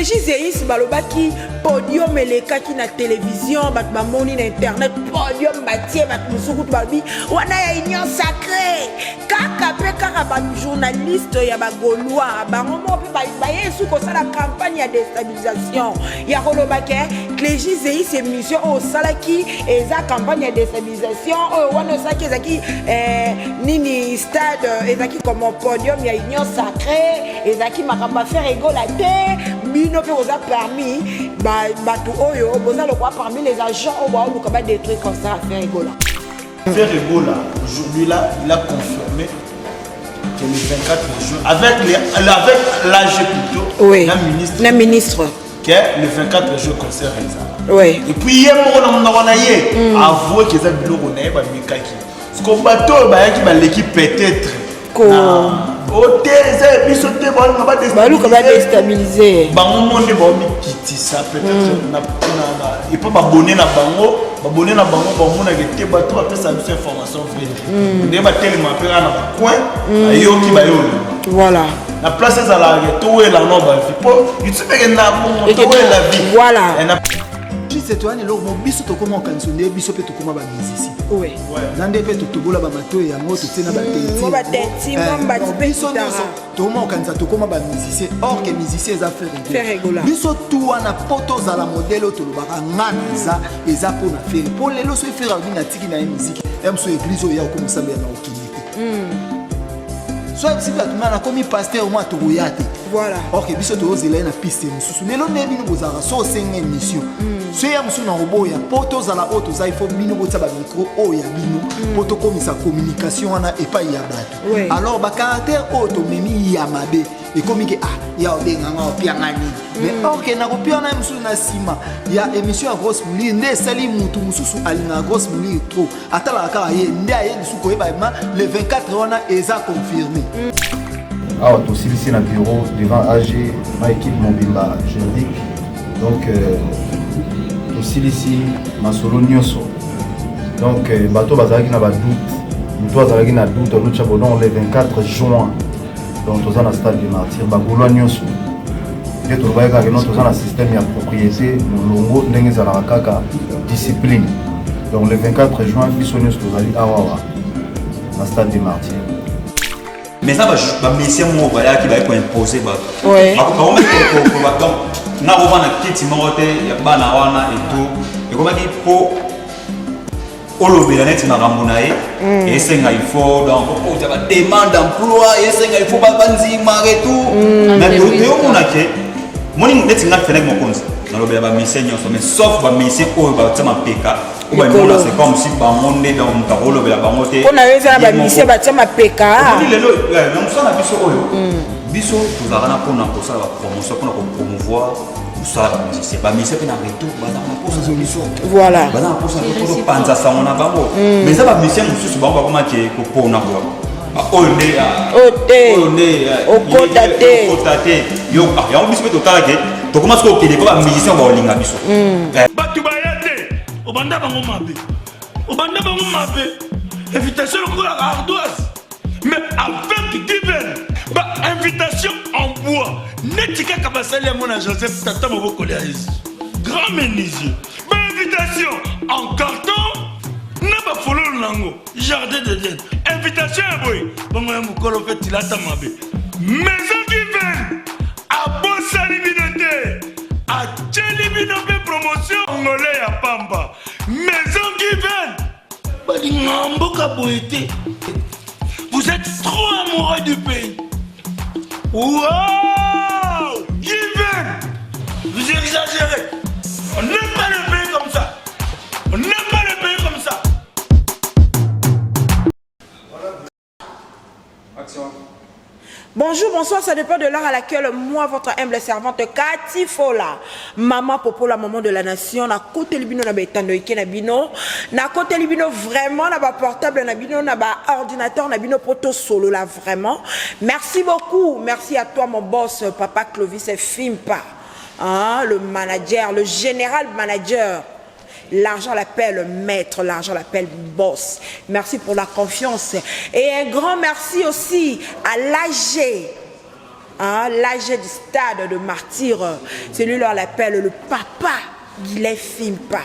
Régis Zeis balobaki podium elekaki na télévision bato bamoni na internet podium batie bato mosusu kutu balobi wana ya union sacrée kaka mpe kaka bajournaliste ya bagaulois bango moko mpe baye esu kosala campagne ya déstabilisation ya koloba ke clégi zeis émission oyo osalaki eza campagne ya déstabilisation oyo wana osalaki ezalaki eh, nini stade ezalaki comme podium ya union sacrée ezalaki makambo ya Ferre Gola te bino mpe boza parmi bato oyo boza lokola parmi les agents oyo baoluka badétruire concert ya Ferre Gola. Ferre Gola aujourd'hui là il a confirmé que le 24 juin avec les, avec l'AG plutôt oui. na ministre na ministre que le 24 juin concert ezala oui. et puis ye moko na monoko na ye mm. avoue que eza biloko na ye bamekaki siko bato oyo bayaki baleki peut-être ko o te eza ya biso te balinga baluka badestabilize bango mo nde baomikitisa peut-être mm. epa babone na bango babone na bango bamonaka te bato bapesa biso information vrai te mm. nde batelema mpe kaka na bacoin mm. bayoki bayoloba voilà na place ezalaka towela no bavi mpo youtube ekenda bongo towela vie voilà Juste toyani eloko moko biso tokoma kokanisa nde biso mpe tokoma bamusicien na nde mpe totobola bamatoi yango totie na batebiso nyonso tokoma kokanisa tokoma bamusicien or ke musicien eza Ferre Gola biso tu wana mpo tozala modele oyo tolobaka nga naza eza mpo na Ferre mpo lelo soki Ferre alobi natiki na ye miziki ya mosu eglise oyo ya okomisambela na okende te so ayebisi bato nga nakomi pasteur mwa tokoya te voilà. Ok biso tozozela ye na piste mosusu lelo nde bino bozalaka so osenga émission mm. so ya mosusu na koboya mpo tozala oyo toza ifo bino botia bamicro oyo ya bino mpo mm. tokomisa communication wana epai ya bato oui. Alors bacaractère oyo tomemi ya mabe ekomi ke ah ya obenganga opianga nini mais mm. Ok nakopia wana ye mosusu na nsima ya émission ya grosse moulire nde esali motu mosusu alingaka grosse moulire trop atalaka kaka ye nde aye lisusu koyeba ma le 24 wana eza confirmé mm. Awa tosilisi na bureau devant AG na équipe mobimba juridique donc euh, tosilisi masolo nyonso donc euh, bato bazalaki na badoute moto azalaki na doute alotya bo le 24 juin donc toza na stade de martyr bagaulois nyonso nde tolobaki kaka no toza na système ya propriété molongo ndenge ezalaka kaka discipline donc le 24 juin biso nyonso tozali awawa na stade de martyr. Mais eza bamusicien moko bayaki baye koimpose bato donc nga kovanda kiti moko te ya bana wana eto ekomaki mpo olobela neti makambo na ye mm. esenga il faut donc okota bademande d'emploi esenga il faut bandima et tout mm. Mais toyomona ke moni neti nga Fenek Mokonzi nalobela bamusicien nyonso mais sauf bamusicien oyo batia mapeka oyo bamona c'est comme si bango nde donc moto akolobela bango te. Mpo na yo eza na bamusicien batia mapeka. Omoni lelo na mosala na biso oyo mm. biso tozalaka na mpona kosala bapromotion mpona kopromouvoir kosala bamusicien bamusicien mpe na retour baza na posa na biso voilà baza na posa na biso topanza sango na bango mm. Mais eza bamusicien mosusu bango bakomaki kopona kua oyo nde oyo te oyo nde okota te okota te yo yango biso mpe totalake tokoma soki okende mpo bamusicien baolinga biso mm. Bato baya te obanda bango mabe obanda bango mabe invitation lokola ardoise mais avec given ba invitation en bois neti kaka basali yango na Joseph tata mobokoli ya Yesu grand menuisier ba invitation en carton na bafololo nango jardin d'Eden invitation ya boye bongo ya mokolo mpe tilata mabe maison given abosani bino te atieli bino mpe promotion ngole ya pamba maison given balingaka mboka boye te. Vous êtes trop amoureux du pays. Wow Given, vous exagérez. On n'aime pas le pays comme ça. On n'aime pas le pays comme ça. Action. Bonjour, bonsoir, ça dépend de l'heure à laquelle moi, votre humble servante Kati Fola, maman Popo, la maman de la nation, na côté bino na betando ike na bino, na côté bino vraiment na ba portable na bino na ba ordinateur na bino poto solo là vraiment. Merci beaucoup, merci à toi mon boss papa Clovis Fimpa, hein, le manager, le général manager. L'argent l'appelle maître, l'argent l'appelle boss. Merci pour la confiance. Et un grand merci aussi à l'AG. hein, l'AG du stade de martyr celui-là on l'appelle le papa Guilet Fimpa.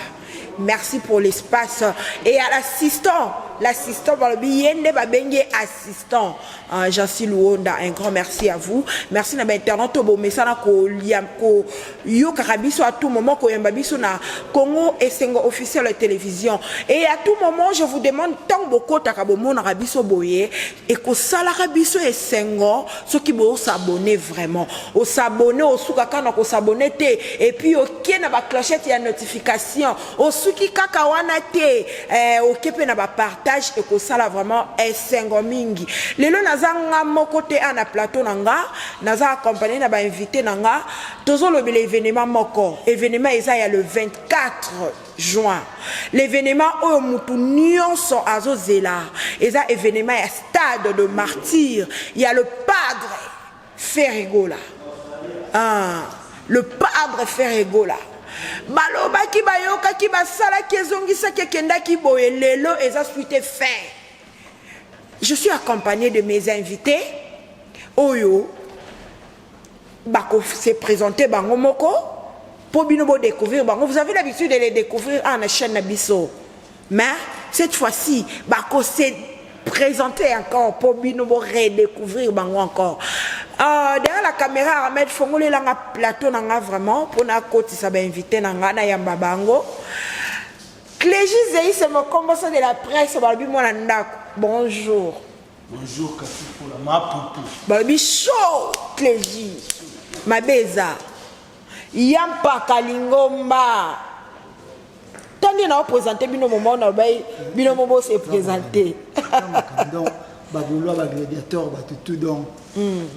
Merci pour l'espace. Et à l'assistant, l'assistant, balobi yende babenge assistant. Euh, Jancy Luonda, un grand merci à vous. Merci na ba internaute bo mesana ko liam ko yokaka biso à tout moment ko yamba biso na Congo Esengo officiel télévision. Et à tout moment, je vous demande tant bokotaka bomonaka biso boye et ko salaka biso esengo soki bo s'abonner vraiment. O s'abonner osuka kaka na ko s'abonner te et puis oke na ba clochette ya notification osuki kaka wana te eh, oke pe na ba partage ekosala vraiment esengo mingi. Lelo naza nga moko te a na plateau na nga, naza accompagné na ba invité na nga, tozolobela événement moko. Événement eza ya le 24 juin. L'événement oyo mutu nyonso azozela eza événement ya stade de martyr ya le padre Ferre Gola. Ah, le padre Ferre Gola. Balobaki bayokaki basalaki ezongisaki ekendaki boye lelo eza suite fin. Je suis accompagné de mes invités oyo bako se présenter bango moko po bino bo découvrir bango. Vous avez l'habitude de les découvrir à la chaîne na biso. Mais cette fois-ci bako se présenter encore po bino bo redécouvrir bango encore. Euh, derrière la caméra Ahmed fongolela nga plateau na nga vraiment pona kotisa ba invité na nga na yamba bango. Clégie Zeïs mokomboso de la presse balobi mwana ndako. Bonjour. Bonjour Cathy Pola, ma poupou. Balobi chaud Clégie. Mabeza. Yampaka lingomba. Tandi na présenter bino moment na bay bino mobo se présenter. Donc bagolois ba gladiateur bato tout donc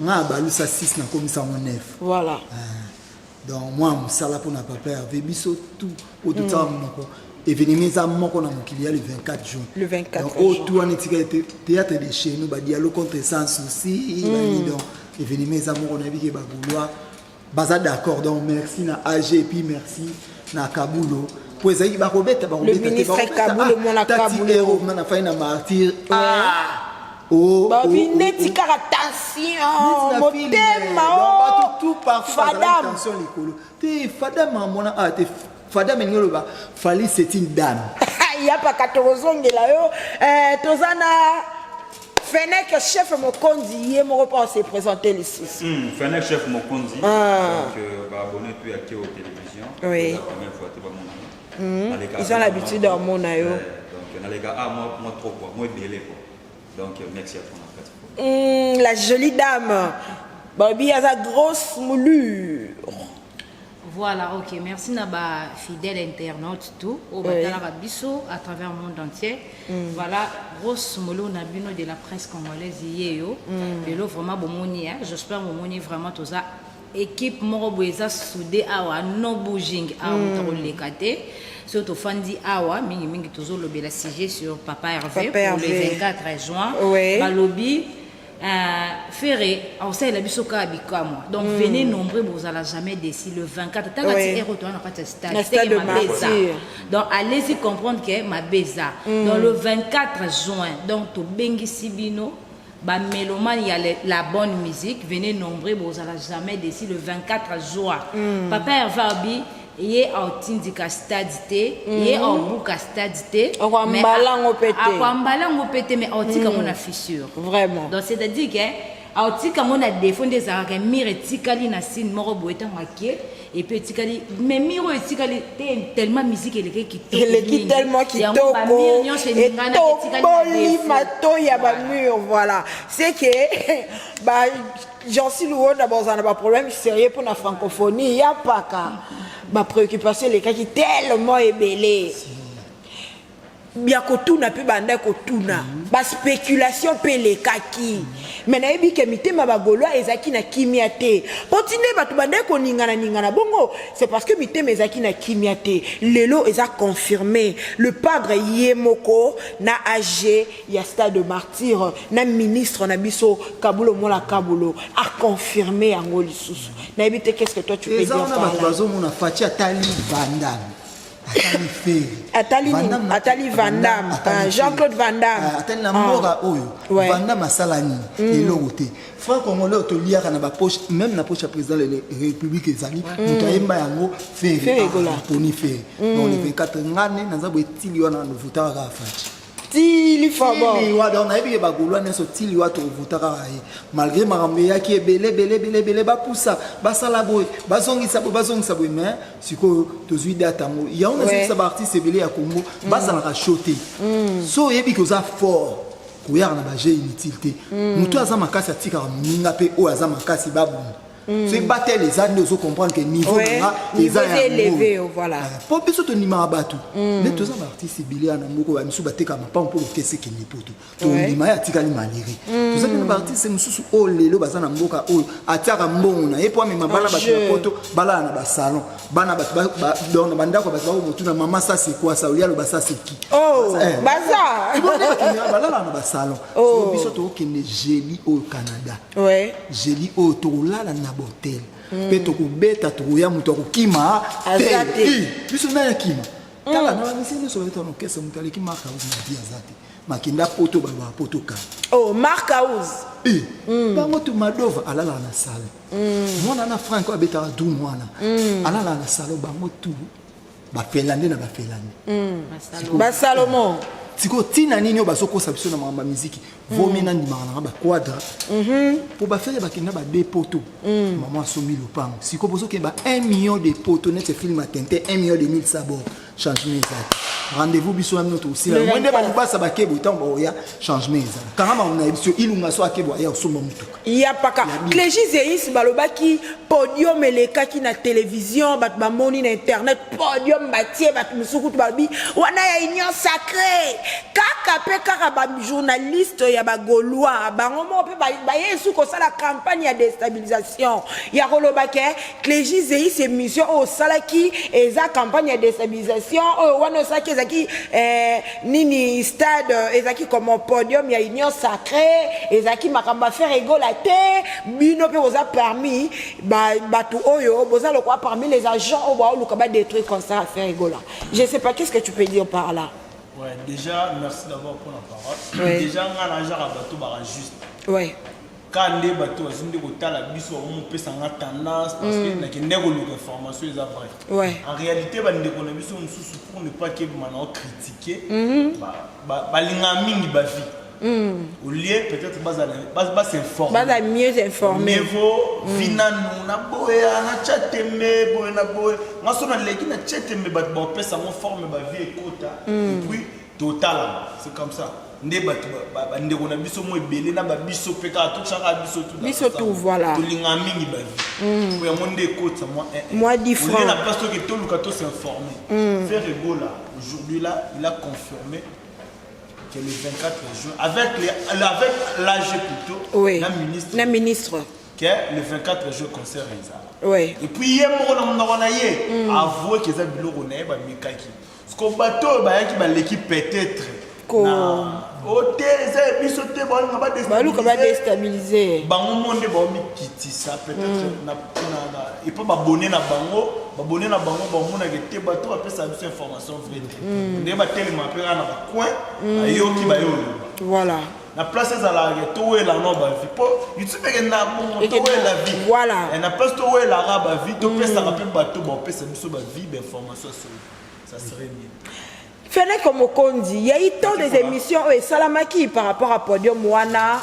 nga balusa 6 nakomisa yango 9 Voilà. Donc mwa mosala mpona papa Hervé biso tout oyo totiaka monoko événement eza moko na mokili ya le 24 juin. Le 24 donc oyo juin. tout wana etika ete théâtre de chez nous badialo contre sans souci bani donc événement eza moko nayebi ke bagolois baza d'accord. Donc merci na AG et puis merci na Kabulo po ezalaki bakobeta bakobeta te, ministre bakobeta. Kabulo, Ah, mwana Tati Kabulo. Hero, nga nafai na martyr ah oh, Babi oh, oh, neti oh. kaka tension Neti na film, motema eh, oh. bato tout partout bazalaki Fadam. tension likolo te. Fadam amona ah te Fadam elingi oloba Fali c'est une dame. Ya paka tokozongela yo eh, toza na Fenec chef mokonzi ye moko mpo se présenter lisusu. Fenec chef mokonzi. Ah. Donc bah, abonné tout ya Keo télévision. Oui. C'est la première fois te bamona. Naleka Ils ont l'habitude moi, d'amona yo. Donc naleka ah moi moi trop quoi, moi belé quoi. Donc merci à toi en fait. La jolie dame Babi aza grosse moulure. Voilà, ok. Merci na ba fidèle internaute tout au Oui. batalaka biso à travers le monde entier. Voilà, grosse molo na bino de la presse congolaise yeyo. Lelo vraiment bomoni hein. J'espère bomoni vraiment toza équipe moko boye eza soudé awa no bouging awa moto akoleka te. So tofandi awa mingi mingi tozolobela sujet sur Papa Hervé Papa pour le Hervé. 24 juin. Oui. Balobi Ferre aosalela biso kaka bikamwa. Donc venez nombreux, bozala jamais déçus le 24 tanga Oui. ti ero toza na kati ya stade Na stade teke de mabe eza. martyr. Donc allez-y comprendre que mabe eza. Donc le 24 juin, donc tobengisi bino bamélomane ya la bonne musique, venez nombreux, bozala jamais déçus le 24 juin. Papa Hervé abi ye aotindika stade te, ye aobuka stade te, Akoambala yango pe te. Akoambala yango pe te, mais aotika yango na fissure. Vraiment. Donc c'est-à-dire que aotika yango na défaut nde ezalaka mur etikali na signe moko boye ntango ake et puis etikali mais mur oyo etikali te tellement musique eleki kitoko Eleki mingi. tellement Yango kitoko bamur nyonso eninganaki etikali na etoboli défaut. matoi ya Voilà. bamur. Voilà, c'est que ba Jancy Luonda bozala na baproblème sérieux mpona francophonie ya paka bapréoccupation elekaki tellement ebele ya kotuna mpe banda kotuna baspéculation mpe elekaki. Me nayebi ke mitema bagaulois ezalaki na kimia te mpo ti nde bato bandaki koningana-ningana bongo, c'est parce que mitema ezalaki na kimia te. Lelo eza confirmé, le padre ye moko na AG ya stade de martyr na ministre na biso Kabulo Mola Kabulo aconfirme yango lisusu. Nayebi te, qu'est ce que toi tu peux Eza dire wana par bato là? Bazomona Faci atali Vandame. Atali Ferre. Atali nini? Atali Van Damme. Ah, Jean-Claude Van Damme. Ah, atali na mboka Ah. oyo. Ouais. Van Damme asala nini? Eloko te. Franc congolais oyo toliaka na bapoche, même na poche ya président de la République ezali, moto ayemba yango Ferre. Ferre Gola. Ah, naponi Ferre. Donc le 24 nga nde naza boye tili wana novotaka kaka Fatshi. Tili fabon. Tiliwa donc nayebi ke bagaulois nyonso tiliwa tokovota kaka ye malgré makambo eyaki ebele ebele ebele ebele bapusa basala boye bazongisa boye bazongisa boye mais sikoyo tozwi date yango yango nazongisa baartiste ebele ya Congo bazalaka chaud te. So oyebi ke oza fort, koyaka na bajeu inutile te. Moto aza makasi atikaka moninga mpe oyo aza makasi babunda. So ebatele eza nde ozocomprendre ke niveau na nga Niveau eza eza élevé, yango. voilà. Mpo biso tondimaka bato nde toza baartiste ebele ya na mboka, bamisu batekaka mapango mpo lokese ekende poto, tondima ye atikali malere. Toza mpe na baartiste mosusu oyo lelo baza na mboka oyo atiaka mbongo na ye mpo amema bana bato na jeu. poto, balala na basalon, bana bato donc na bandako ya bato bakomotuna: "Mama, ça c'est quoi ça?" Olia aloba: "Ça c'est qui?" Oh, Eh. baza. Bonde bakendeka balala na basalon. Oh. Biso tokokende jeudi oyo Canada. Jeudi oyo tokolala na botel mpe tokobeta, tokoya, moto akokima Aza te. te. Biso nani akima? Tala na bamisi nyonso babeta na orchestre, moto aleki Mark House na vie aza te. Makenda poto, balobaka poto kaka. Oh, Mark House. Eh, bango tu Madova alalaka na salon, mwana na Frank oyo abetaka drum wana alalaka na salon, bango tu bafinlande na bafinlande. Ba Salomon. Sikoyo ntina nini oyo bazokosa biso na makambo ya miziki? Vomi nandimaka nanga baquadra mpo baFerre bakenda bade poto, mama asombi lopango. Sikoyo bozokende ba 1 million de poto neti film ya Tintin, 1 million de mille sabor. Changement eza te. Rendez-vous biso na bino tokosila mwe nde balubasa bakebo ntango baoya. Changement ezala kanga makambo na ye biso Ilunga so akebo aya osomba motuka. Ya paka Clégi Zeis balobaki podium elekaki na télévision, bato bamoni na internet podium batie, bato mosusu kutu balobi wana ya Union sacrée. Kaka mpe kaka bajournaliste ya bagaulois bango moko mpe baye esu kosala campagne ya déstabilisation ya koloba ke Clégi Zeis, émission oyo osalaki eza campagne ya déstabilisation, oyo wana osalaki ezalaki nini, stade ezalaki comme podium ya Union sacrée, ezalaki makambo ya Ferre Gola te. Bino mpe boza parmi bato oyo boza lokola parmi les agents oyo baoluka badétruire concert ya Ferre Gola. Je sais pas, qu'est-ce que tu peux dire par là? Ouais, déjà, merci d'abord pour la parole. Déjà, nga na genre bato bara juste. Ka nde bato bazwi nde kotala biso, bamopesanga tendance parce que nakende koluka information eza vrai. En réalité, bandeko na biso mosusu, pour ne pas kebima na ocritiquer, balingaka mingi bavie au lieu peut-être bazala basinforme. Baza mieux informé. Mieux vaut vi nanu na boya natya tembe boye na boye. Nga so naleki natya tembe, bato baopesa yango forme, bavie ekota et puis totalama. C'est comme ça nde bato bandeko na biso mo ebele na babiso mpe kaka totyaka biso tu. Biso tu, voilà. Tolingaka mingi bavie po yango nde ekotisa mwa Mwa 10 Au lieu na francs. place toke toluka tosinforme. Ferre Gola aujourd'hui là, il a confirmé que le 24 juin avec les, avec l'AG plutôt, na ministre, Na ministre. que le 24 juin concert ezala. Et puis ye moko na monoko na ye avoue ke eza biloko na ye bamekaki, parce que bato oyo bayaki baleki peut-être o te, eza ya biso te, balinga. Baluka badéstabiliser. Bango mo nde baomikitisa peut-être epa babone na bango, babone na bango bamonaka te bato bapesaka biso information vrai te. Nde batelema mpe kaka na bacoin, bayoki baye oloba. Na place ezalaka towela no bavie mpo YouTube ekenda bongo, towela vie. Na place towelaka bavie, topesaka mpe bato baopesa biso bavie, bainformation ya solo, ça serait mieux. Feneko Mokonzi, il y a eu tant des émissions oyo esalamaki par rapport à podium wana,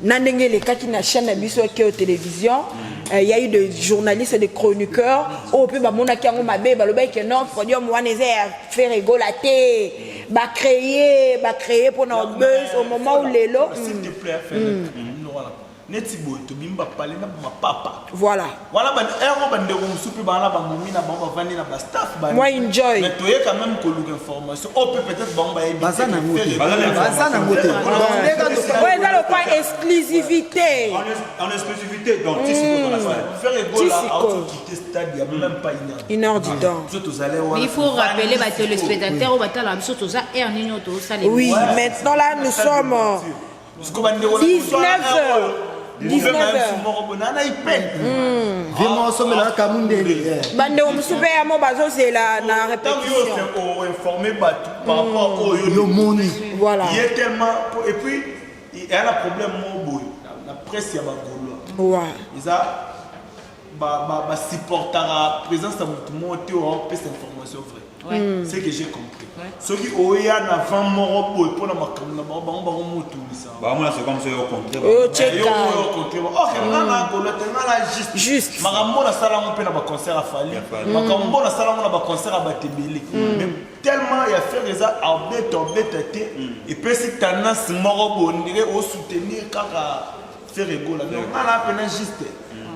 na ndenge elekaki na chaîne na biso eke télévision. Il y a eu des journalistes et des chroniqueurs oyo mpe bamonaki yango mabe, balobaki ke non, podium wana eza ya Ferre Gola te, bacréer bacréer mpona buzz au moment où lelo S'il te plaît, Feneko, neti boye tobimi bapale na bamapapa. Wana ero bandeko mosusu mpe baa na bamomi na bango bavandi na bastaff. Moi, enjoy. Mais toye quand même koluka information oyo mpe peut-être bango bayebi. Baza nango te, baza nango te. Oyo eza lokwa exclusivité. En exclusivité, donc ti sikoyo dans la salle. Ferre Gola aoki stade il y a même pas une heure. Une heure du temps. Biso tozali wana. Mais il faut rappeler ba téléspectateurs oyo batala biso, toza heure nini oyo tosala? Oui, maintenant là nous sommes 19 heures. 19 moko boye na ipene. Vraiment osombelaka kamundele. Bandeko mosusu mpe yamo bazozela na répétition. Ntango yo oinforme bato par rapport oyo yo moni. Voilà. Ye tellement et puis eya na problème moko boye na presse ya bagaulois. Eza basupportaka présence ya motu moko te oyo apesa information vraie. Ce que j'ai compris. Soki oya na vent moko boye mpona makambo na bango, bango bango motungisa. Bamona c'est comme ça yo contre. Oyo cheka. Oyo contre. Ok, nga na gaulois te, nga na juste. Juste. Makambo nasala yango mpe na baconcert ya Fally. Makambo nasala yango na baconcert ya bato ebele. Mais tellement ya faire eza abeta obeta te, epesi tendance moko boye ndenge osoutenir kaka Ferre Gola. Donc nga na pena juste.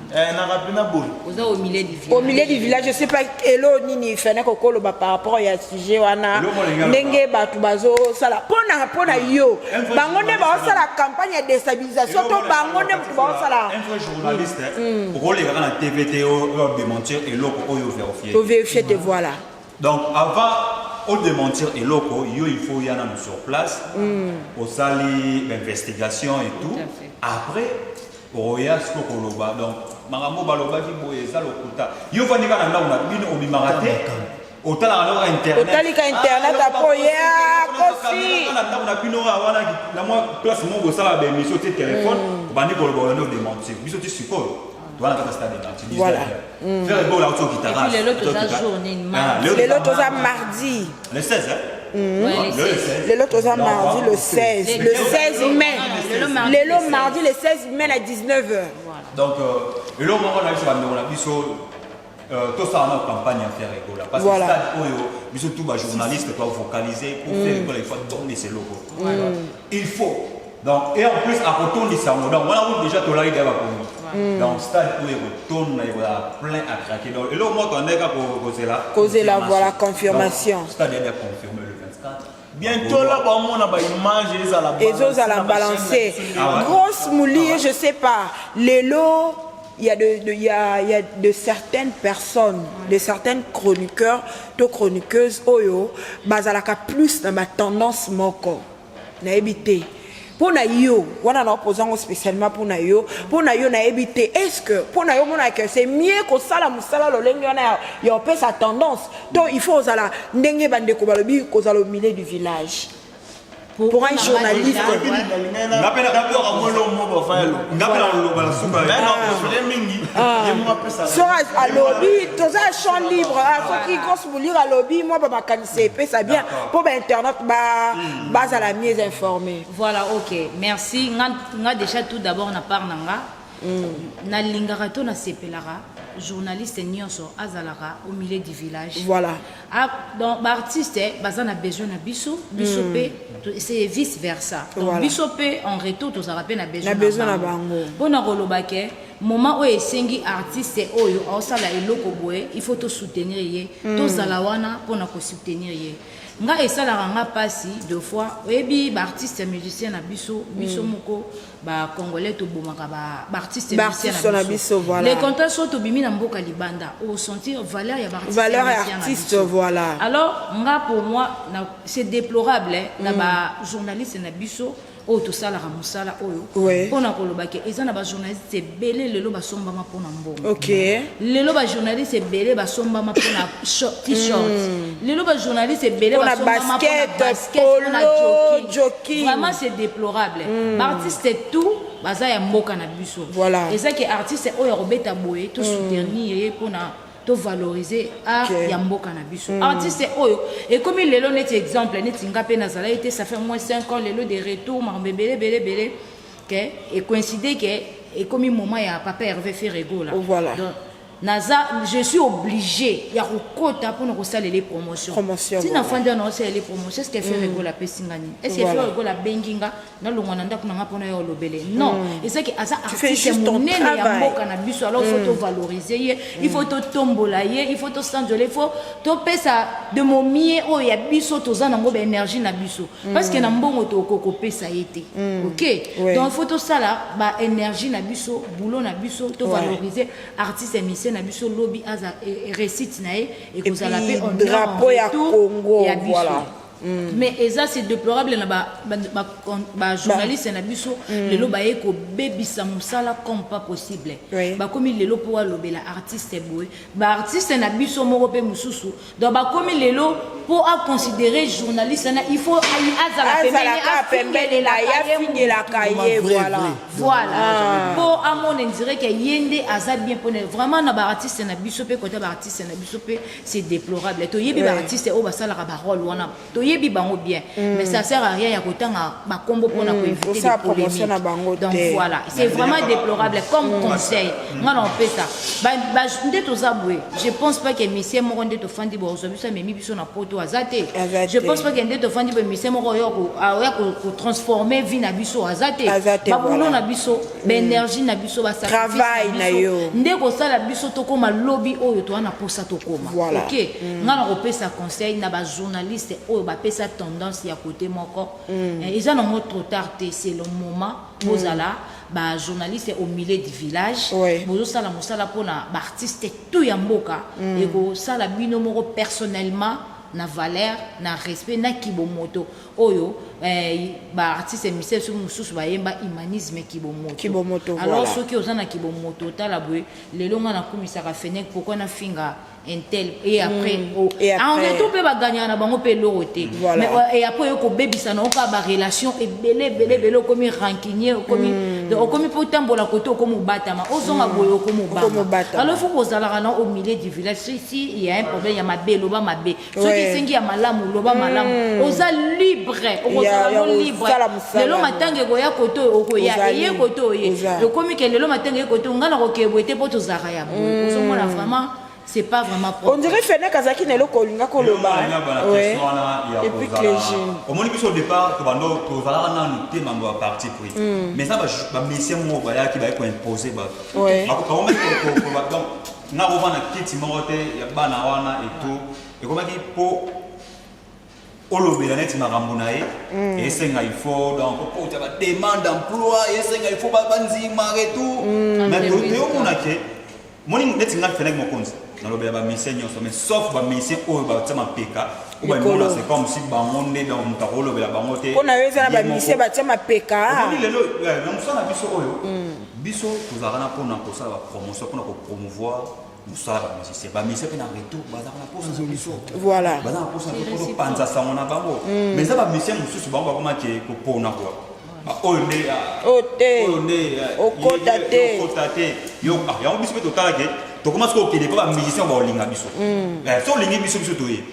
Naka pena boye. Oza au milieu du village. Au milieu du village, je sais pas elo nini fene kokoloba par rapport ya sujet wana ndenge bato bazosala mpona mpona yo bango nde baosala campagne ya déstabilisation to bango nde moto baosala. Un vrai journaliste okolekaka na TV te oyo démentir eloko oyo vérifier. Ovérifie te, voilà. Donc avant odémentir eloko yo, il faut ya nanu sur place, osali investigation et tout. Tout à fait. Après oya siko koloba. Donc makambo balobaki boye eza lokuta. Yo ofandi kaka na ndako na bino, obimaka te, otalaka noko internet. Otalika internet, apo ya kosi. Na ndako na bino kaka wana, na mwa place moko bosala baémission te, telefone, obandi koloba, olandi odémentir. Biso ti sikoyo towana kaka stade de martyr. Voilà. Ferre Gola auti okita. Et puis lelo toza journée mardi. Lelo toza mardi. Le 16, hein? Ouais, le Le 16. 16. Lelo toza mardi le 16, le 16 mai. Lelo mardi, lelo le 16. Mardi le 16 mai na 19h. Donc eloko moko na biso, bandeko na biso, tosala na campagne ya Ferre Gola parce que Voilà. stade oyo, biso tout bajournaliste toavocaliser pour Ferre Gola, il faut atondisa eloko, il faut. Donc et en plus akotondisa yango, donc wana kutu déjà tolaki deya bakongo. Donc stade oyo ekotonda, ekozala plein à craquer. Donc eloko moko tondeka kozela. Kozela, voilà, confirmation. Donc, stade ya confirmé le 24. Bientôt là baomona baimage ezala. Ezozala balancé. Ah ouais. Grosse moulie, je sais pas, lelo il y a de, de, il y a de certaines personnes, de certaines chroniqueurs to chroniqueuses oyo bazalaka plus na batendance moko. Nayebi te mpo na yo wana, na oposa yango spécialement mpo na yo, mpo na yo nayebi te, est ce que mpo na yo omonaka c'est mieux kosala mosala lolenge wana ya opesa tendance, to il faut ozala ndenge bandeko balobi, kozala au milieu du village pour un journaliste? Nga mpe Nga na koloba na suka. Mingi ye moko apesa. Soki alobi toza ya champ libre, ah, soki grosse moulire alobi mwa bamakanisi epesa bien mpo bainternet bazala mieux informé. Voilà, ok, merci. Nga, nga déjà tout d'abord na part na nga, nalingaka to nasepelaka journaliste nyonso azalaka au milieu du village. Voilà. Ah, donc baartiste baza na besoin na biso, biso mpe c'est vice versa. Donc biso mpe en retour tozalaka mpe na besoin Na besoin na bango. Mpona koloba ke moment oyo esengi artiste oyo aosala eloko boye, il faut tosoutenir ye, tozala wana mpona kosoutenir ye. Nga esalaka nga mpasi deux fois, oyebi baartiste musicien na biso, biso moko bacongolais tobomaka baartiste. Baartiste na biso, voilà. Le contraire, so tobimi na mboka libanda, osentir valeur ya baartiste Valeur ya musicien na artiste, biso. Voilà. Alors nga pour moi c'est déplorable, hein, na bajournaliste na biso oyo tosalaka mosala oyo, mpona koloba ke eza na bajournaliste ebele lelo basombama mpona mbongo. Lelo bajournaliste ebele basombama mpona t-shirt, lelo bajournaliste ebele Mpona basombama mpona basket, basket, mpona polo, jogging. Jogging. Vraiment c'est déplorable. Baartiste tout baza ya mboka na biso. Eza ke artiste oyo akobeta boye, tosoutenir ye mpona tovaloriser art ya mboka na biso. Artiste oyo ekomi lelo, neti exemple neti nga mpe nazalaki te, ça fait moins 5 ans lelo de retour, makambo ebele ebele ebele ke ecoïncide ke ekomi moment ya papa Hervé Ferre Gola. Voilà. Donc naza, je suis obligé ya kokota mpona kosalela promotion. Promotion, ntina voilà. fandi wana osalela promotion, est ce que Ferre Gola apesi nga nini? Est ce que Ferre Gola abengi nga nalongwa na ndako na nga mpona ye olobele? Non, ezaki aza Tu fais artiste juste ton monene ya travail. mboka na biso. Alors il faut tovaloriser ye, il faut totombola ye, il faut tosanzola, il faut topesa de momie oyo ya biso toza nango, baénergie na biso, parce que na mbongo tokoki kopesa ye te, ok? Donc il faut tosala baénergie na biso, boulot na biso, tovaloriser artiste musicien na biso. Lobi aza réussite na ye ekozala puis, mpe honneur en drapeau ya retour Congo, ya biso. voilà. Mais eza, c'est déplorable na ba journaliste na biso lelo baye kobebisa mosala comme pas possible. Bakomi lelo mpo alobela artiste boye, ba artiste na biso moko mpe mosusu. Donc bakomi lelo mpo aconsidérer journaliste na, il faut azala azalaka pembeni na ye, afingelaka ye, voilà. Voilà, mpo amona dire ke ye nde aza bien. Mpona vraiment na ba artiste na biso mpe, kota ba artiste na biso mpe, c'est déplorable. Toyebi ba artiste oyo basalaka ba rôle wana, toyebi bango bien, mais ça sert à rien ya kotanga bakombo mpona koéviter Kosala des polémiques. Promotion na bango Donc te. voilà, c'est vraiment déplorable. Comme conseil nga na opesa nde toza boye, je pense pas ke musicien moko nde tofandi boye ozwa biso, amemi biso na poto, aza te. Aza Je te. pense pas ke nde tofandi boye musicien moko oyo oya kotransformer vie na biso, aza te. Aza te, Babulo voilà. na biso, ba énergie na biso, ba sacrifice Travail na biso, yo. nde kosala biso tokóma lobi oyo toza na posa tokóma. Ok, nga na kopesa conseil na ba journaliste oyo bapesa tendance ya côté moko. Eza nango trop tard te, c'est le moment bozala ba journaliste au milieu du village. Bozosala mosala mpona ba artiste tout ya mboka, ekosala bino moko personnellement na valeur, na respect, na kibomoto oyo ba artiste musicien soki mosusu bayemba humanisme, kibomoto. Kibomoto, Alors voilà. soki oza na kibomoto, otala boye: lelo nga nakumisaka Fenek, pourquoi nafinga intel? Et après oh, Et après. en retour mpe baganyaka na bango mpe eloko te. Voilà. Mais, et après oyo kobebisa na oka ba relation ebele ebele ebele, okomi rancunier, okomi donc okomi mpo otambola kote, okomi obatama, ozonga boye, okomi Okomi obanga. obatama. Alors il faut kozalaka na au milieu du village. Si il y a un problème ya mabe, loba mabe. Soki esengi ya malamu, loba malamu. Oza libre, okozala Ya no libre. kosala mosala Lelo yango. matanga ekoya kote oyo, okoya. Ozali. Eye kote oye. Oza. Ekomi ke lelo matanga ye kote oyo, ngai nakokee boye te mpo tozalaka ya boye. Ozomona, vraiment c'est pas vraiment propre. On dirait Fenek azalaki na eloko olinga koloba. Ouais. Et puis Clégine. Omoni, biso au départ tobando tozalaka nanu te mambo ya parti pris, mais eza ba musicien moko bayaki, baye koimposer bato. Bakomaki donc nga kovanda kiti moko te ya bana wana et tout. Ekomaki mpo olobela neti makambo na ye, esenga il faut donc okota ba demande d'emploi, esenga il faut bandima et tout. Mais toyomona ke moni neti nga Fenek Mokonzi, nalobela ba musicien nyonso, mais sauf ba musicien oyo batia mapeka, oyo bamona c'est comme si bango nde, donc moto akolobela bango te. Mpo na yo eza na Ye ba musicien moko. Batia mapeka. Omoni lelo na mosala na biso oyo, biso tozalaka na mpona kosala ba promotion, mpona kopromouvoir mosala ba musicien. Ba musicien mpe na retour bazalaka na posa na biso. Baza na posa na biso mpo topanza sango na bango. Mais eza ba musicien mosusu, bango bakomaki kopona kua oyo nde Oyo te. Oyo nde Okota te. Okota te. Yo, yango biso mpe totalake, tokoma soki okende mpo ba musicien baolinga biso. So olingi biso, biso toye.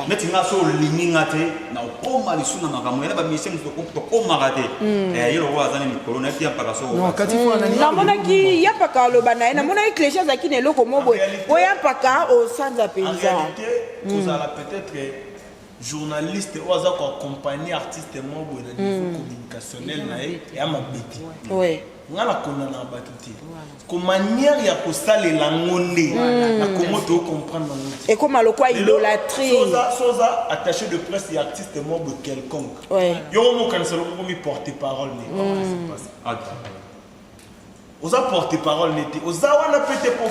Neti nga, so olingi nga te, na okóma lisu na makambo yana ba musicien mosusu tokomaka te. Ye lokola aza ni likolo na ye tia mpaka so. Non, kati fo nani. Namonaki ya mpaka aloba na ye, namonaki Clégie azalaki na eloko mo boye. En réalité- Oya mpaka osanza En mpenza. réalité, kozala peut-être journaliste oyo aza koaccompagne artiste moko boye na niveau communicationnel na ye, eya mabe te. Nga nakondana bato te, ko manière ya kosalela yango nde na komo tocomprendre yango te. Ekóma lokwa idolâtrie. So oza attaché de presse ya artiste moko boye quelconque, yo mokanisa loko komi porte parole ne, c'est pas ça. Oza porte parole ne te, oza wana pe te po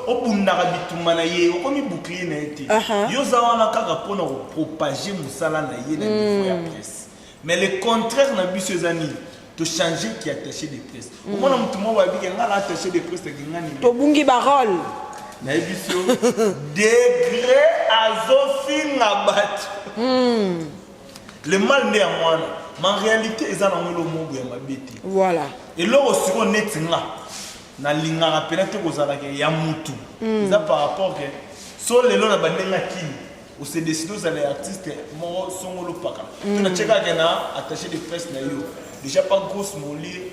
obundaka bitumba na ye, okomi bouclier na ye te. Yo oza wana kaka mpona kopropager mosala na ye na niveau ya presse. Mais le contraire na biso eza nini? Tochange ki attaché de presse. Omona motu moko babike nga na attaché de presse eke nga nini. Tobungi ba rôle. Nayebi so degré azofinga bato, le mal nde yango wana. Mais en réalité eza nango eloko moko ya mabe te. Eloko sikoyo neti nga nalingaka mpena te kozalaka ya mutu, eza par rapport ke so lelo na bandenge akini ose décide ozala ya artiste moko songolo pakala to natie kaka na attaché de presse na yo déjà pas grosse molie,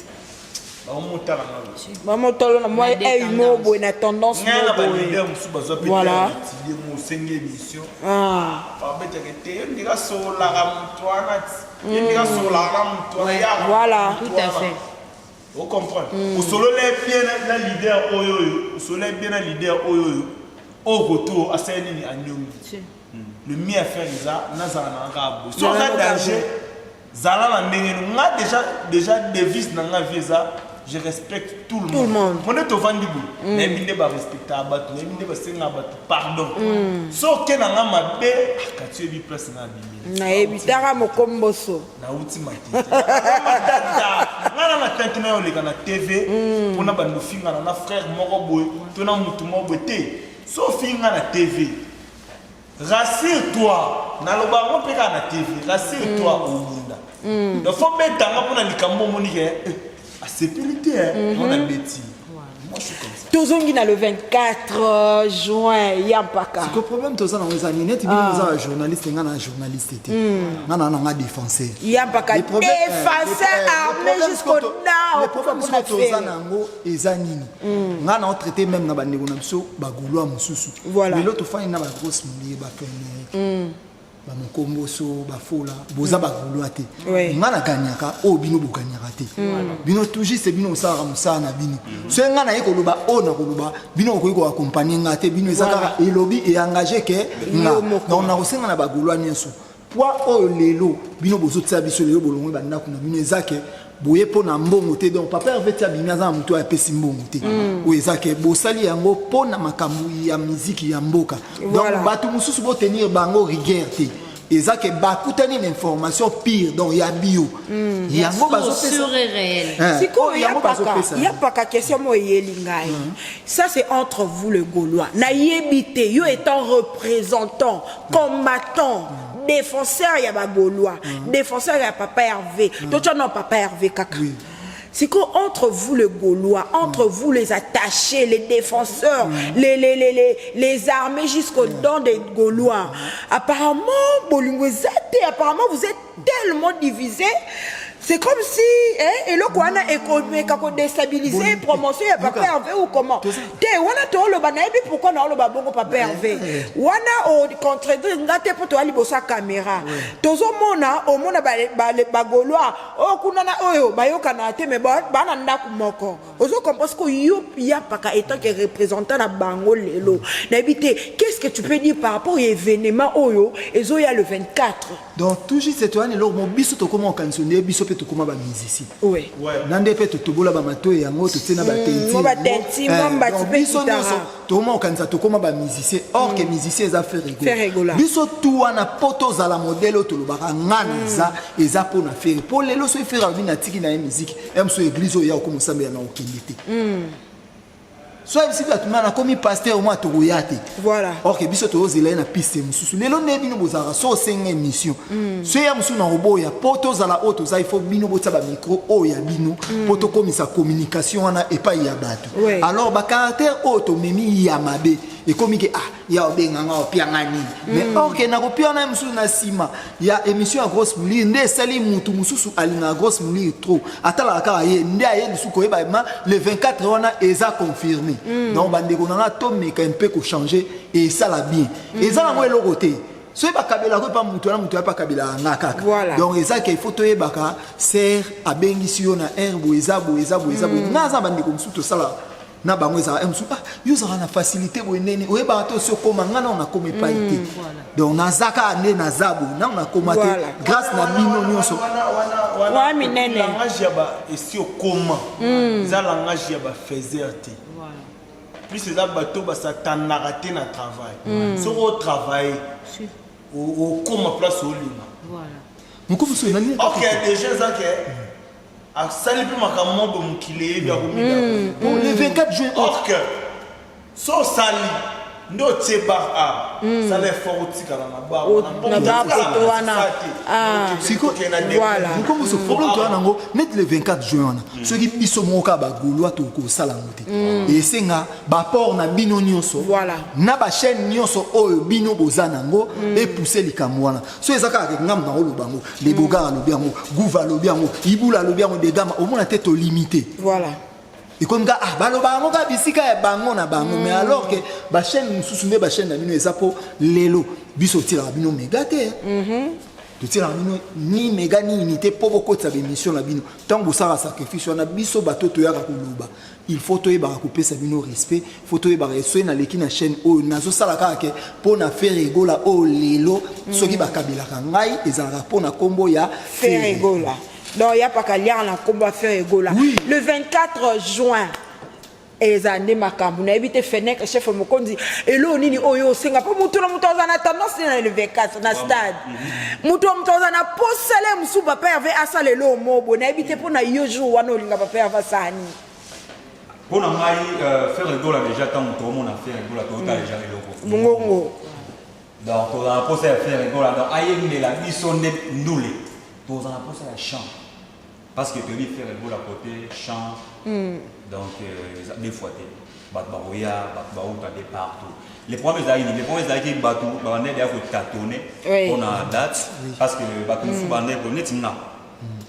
baomotala nga lo. Bamotolo na mwa Na œil mo boye, na tendance ngai na mo boye. ba leader mosusu bazwa mpe étudie mo, osenge émission, babetaka te: yo ndika sololaka moto wana ti, ye ndika sololaka na moto wana yaka. Tout à fait. Ocomprendre, osolola bien na leader oyo, oyo osolola bien na leader oyo, oyo oyo koto asali nini, anyongi. Le mieux à faire eza nazala na kaka boye. So oza danger, zala na ndenge no. Nga déjà devise na nga vie eza: Je respecte tout le Tout le monde. monde. Mo nde tovandi boye, nayebi nde barespectaka bato, nayebi nde basengaka bato pardon. So oke na nga mabe, kati oyebi place nga abimi. Nayebi tara mokomboso. Nauti matete matata, nga na na tante na yo oleka na TV mpona bando ofingana na frère moko boye to na mutu moko boye te. So ofinga na TV, rassure toi, naloba yango mpe kaka na TV, rassure toi, obunda. Donc faut betanga mpona likambo omoni ke asepeli te, mpona beti. Moi, je suis comme ça. Tozongi na le 24 juin, ya mpaka. Siko problème toza nango eza nini? Neti bino boza bajournaliste, nga na journaliste te, nga na nanga défenseur. Ya mpaka Les problèmes- défenseur les armé problèmes jusqu'au dents. Les problèmes mpona siko toza Ferre. nango eza nini? Nga na otraité même na bandeko na biso bagaulois mosusu. Voilà. Lelo tofandi na bagrosse molie, bafene, bamokomboso, bafola, boza bagaulois te. Nga naganyaka oyo bino boganyaka te. Bino tout juste bino osalaka mosala na bino. Soki nga naye koloba oyo na koloba, bino okoki koaccompagner nga te. Bino eza kaka elobi eengage ke nga. Yo moko. Donc nakosenga na bagaulois nyonso, poids oyo lelo bino bozotia biso, lelo bolongwe bandako na bino, eza ke boye mpo na mbongo te. Donc papa Herve ti abimi, aza na motu oyo apesi mbongo te. Oyo eza ke bosali yango mpo na makambo ya miziki ya mboka. Donc bato mosusu botenir bango rigueur te. Eza ke bakutani na information pire, donc ya bio yango bazopesa. Sûr et réel. Eh, Sikoyo oyo yango ya paka bazopesa. Ya paka, question mo eyeli ngai, ça c'est entre vous le Gaulois. Nayebi te, yo étant représentant, combattant, défenseur ya bagaulois, défenseur ya papa Hervé, totya na papa Hervé kaka. Sikoyo entre vous le Gaulois, entre vous les attachés, les défenseurs, les armés jusqu'aux dents des Gaulois, apparemment bolingo eza te. Apparemment vous êtes tellement divisés, c'est comme si, hein, eloko wana ekomeka kodéstabiliser promotion ya papa Hervé ou comment te. Wana tooloba, nayebi pourquoi naoloba bongo. Papa Hervé, wana ocontredire nga te mpo toya liboso ya caméra. Tozomona, omona bagaulois oyo kuna na oyo bayokana te, mais bana ndako moko. Ozocomprendre ce que yo ya paka étant que représentant na bango lelo, nayebi te, qu'est-ce que tu peux dire par rapport ya événement oyo ezoya le 24? Donc tout juste toyani eloko mo biso tokóma kokanisa nde biso mpe tokóma bamusicien na nde mpe totobola bamatoi yango, totie na Mwa batenti, mwa mbati mpe biso guitare. Nyonso tokóma kokanisa tokóma bamusicien, or ke musicien eza Ferre Ferre Gola. Biso tu wana mpo tozala modèle oyo tolobaka nga naza, eza mpo na Ferre. Mpo lelo soki Ferre alobi natiki na ye musique ya mosu, église oyo ya okoma osambela na okende te. So ayebisi bato ma nakomi pasteur mwa, tokoya te. Or ke biso tozozela ye na piste mosusu. Lelo nde bino bozalaka so osenga émission, so ya mosusu na koboya mpo tozala oyo toza, il faut bino botia bamicro oyo ya bino mpo tokomisa communication wana epai ya bato. Alors bacaractère oyo tomemi ya mabe ekomi ke ah, ya obenganga opianga nini. Mais or ke nakopia wana mosusu na nsima ya émission ya grosse moulire nde esali mutu mosusu alingaka grosse moulire trop, atalaka kaka ye nde aye lisusu koyeba ma le 24 wana eza confirmé. Donc bandeko na nga, tomeka mpe kochanger, esala bien. Eza nango eloko te soki bakabelaka epa mutu wana, mutu wana mpe akabelaka nga kaka. Donc eza ke il faut toyebaka ser abengisi yo na aire boye, eza boye, eza boye, eza boye. Nga aza bandeko mosusu tosala na bango, ezalaka mosusu ah, yo ozalaka na facilité boye neni oyebaka te osi okóma. Nga nao nakóma epai te, donc naza kaka nde naza boye, nao nakóma te grâce na bino nyonso. Wa minene. Langage ya ba esi okoma eza langage ya bafaiseur te. Plus eza bato basatandaka te na travail. Soki otravaille, okoma place olinga. Mokomoso nani? Ok, déjà eza ke asali mpe makambo moko boye, mokili eyebi akomida. Bon, le 24 juin. Or que so osali nde otie bar a sala effort otikala na bar. Na bar poto wana. Ah. Mokomoso, problème toya nango neti le 24 juin wana, soki biso moko kaka bagaulois tokosala yango te, esenga baport na bino nyonso na bachaîne nyonso oyo bino boza nango epousse likambo wana. So eza kaka ke ngambo nakoloba yango, lebogar alobi yango, gouva alobi yango, ibula alobi yango, degama omona te, tolimite. Ekomi ka ah, baloba yango kaka bisika ya bango na bango. Mais alors que bachaîne mosusu nde bachaîne na bino eza mpo lelo biso otielaka bino méga te, totielaka bino ni méga ni unité mpo bokotisa baémission na bino. Ntango bosalaka sacrifice wana, biso bato toyaka koloba, il faut toyebaka kopesa bino respect, faut toyebaka soki naleki na chaîne oyo nazosala kaka ke mpo na Ferre Gola oyo lelo soki bakabelaka ngai ezalaka mpo na nkombo ya Ferre Gola. Donc ya paka liaka na nkombo ya Ferre Gola. Le 24 juin eza nde makambo nayebi te fenec chef mokonzi eloo nini oyo osenga mpo moto na moto aza na tendance na le 24 na stade moto na moto aza na posele mosusu papa herve asala eloo mobo nayebi te mpo na yo jour wana olinga papa herve asala nini mpo na ngai euh, Ferre Gola déjà ntango toomona Ferre Gola toyota déjà eloko mongongo Donc tozala na posa ya Ferre Gola donc ayembela biso nde ndule tozala na posa ya chant parce que toyebi Ferre Gola côté chant mm. donc euh, eza deux fois te bato bakoya bato bauta de partout le problème ezalaki nini le problème ezalaki bato babandaki deya kotatone mpona date parce que bato mosusu mm. bandaki ko neti nga